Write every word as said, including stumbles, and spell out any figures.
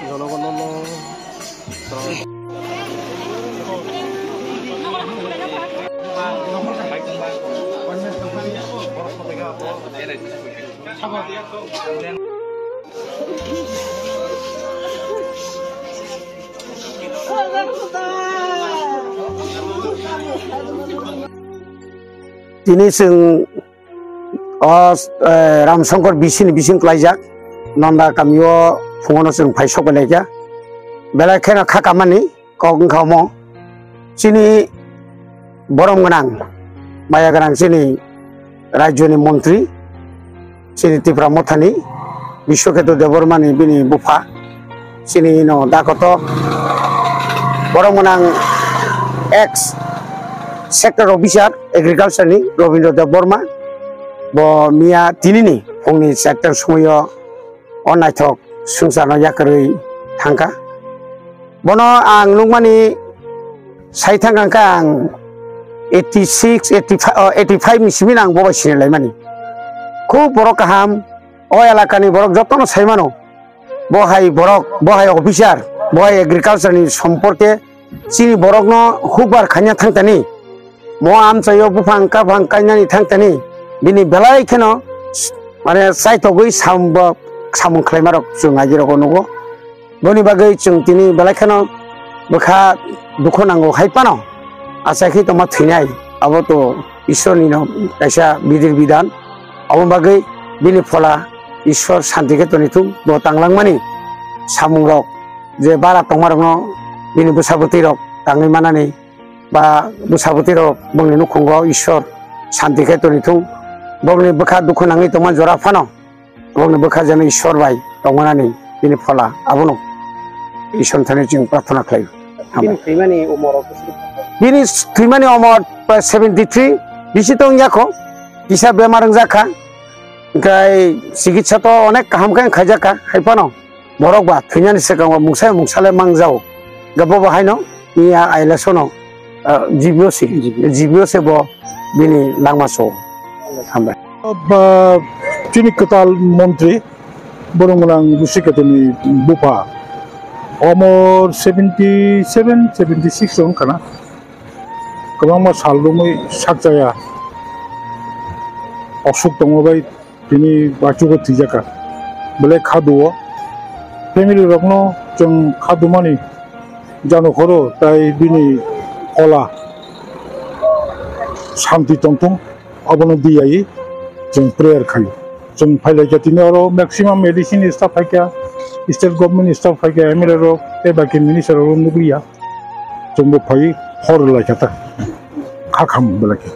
Tini chwng o, eh, Ramsongkor B C ni bising klaijak, Nonda kamio phungono chwng phai sok bai laikha. Belai kheno kha kamani kok wngkha omo. Chini borom gwnang, maya gwnang chini rajyoni montri, chini Tipra Mothani, Biswaketu Debbarmani bini bupha, chini no dakoto borom gwnang ex sector officer agriculture ni Robindra Debbarma, bo miya tinini phungni sector sumayo o naithok swngcharno yakarwi thangkha. Bono ang nukmani sai thangkha ang eighty six, eighty five, oh, eighty five ni simi ang bo bai sinilai mani. Khub borok kaham, o elakani borok jotono sai mano. Bo hai borok, bo hai officer, bo hai agriculture ni somporke chini borokno hukbar khaina thangtani. Mo amchaio buphang kaphang kainani thangtani. Bini belai kheno mane chaitogwi sambo samung khlaimarok chwng agirok nugo. Boni bagwi chwng tini belai kheno bwkha dukhu nango hai phano achai khe tongma thwinai. Abo to Ishwarni no kaisa bidir bidan. Abo bagwi bini phola Ishwar santi khe toni thung bo tanglangmani samungrok je bara tongmarokno bini bwsa bwtwirok tangwi manani ba bwsa bwtwirok bongni nukhungo Ishwar santi khe toni thung. Bongni bwkha dukhu nangwi tongma jora phano bongni bwkha jeno Ishwar bai tongmanani bini phola abono Ishwar thani chwng prarthana khlai. Bini thwimani umor o bwswk? Bini thwimani umor seventy three bisi tong yakho, kisa bemar wngjakha, hwnkhe chikitsa to onek kaham khe khaijakha, hai phano borok ba thwinani swkango mungsa mungsa le mangjao, hwnkhe bo bo haino iya ailasono, ah, G B O se, G B O se bo bini langma so. Hambai. Ba, chini kwtal montri, borok gwnang Biswaketu ni bupha. Omor seventy seven, seventy six wng khana. Kwbangma sal romwi sakchaya. Osuk tongma bai tini bachugo thwijakha. Belai khaduo. Family rokno chwng khadumani jano khoro tai bini phola santi tongthung. Abono diyai chwng prayer khaio. Chwng phailaikha tini oro maximum A D C ni staff phaikha, state government ni staff phaikha, M L A rok tei bai khe minister rok nukliya. Chwngbo phai hor laikha ta. Kha kham belai khe.